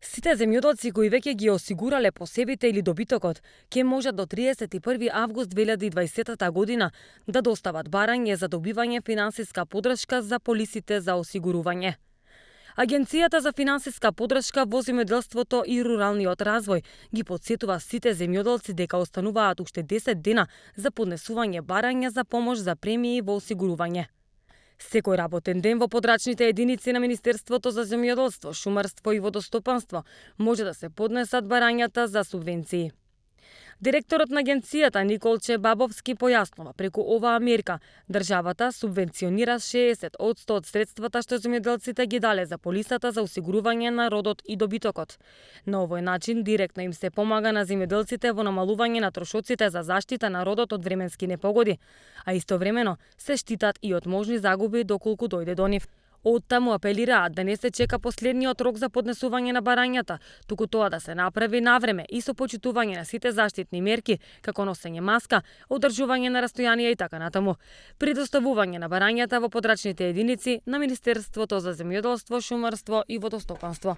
Сите земјоделци кои веќе ги осигурале посебите или добитокот, ќе можат до 31 август 2020 година да достават барање за добивање финансиска подршка за полисите за осигурување. Агенцијата за финансиска подршка во земјоделството и руралниот развој ги потсетува сите земјоделци дека остануваат уште 10 дена за поднесување барања за помош за премии во осигурување. Секој работен ден во подрачните единици на Министерството за земјоделство, шумарство и водостопанство може да се поднесат барањата за субвенции. Директорот на агенцијата Николче Бабовски појаснува, преку оваа мерка државата субвенционира 60% од средствата што земјоделците ги дале за полисата за осигурување на родот и добитокот. На овој начин директно им се помага на земјоделците во намалување на трошоците за заштита на родот од временски непогоди, а истовремено се штитат и од можни загуби доколку дојде до нив. Оттаму апелираат да не се чека последниот рок за поднесување на барањата, туку тоа да се направи навреме и со почитување на сите заштитни мерки, како носење маска, одржување на растојанија и така натаму. При доставување на барањата во подрачните единици на Министерството за земјоделство, шумарство и водостопанство.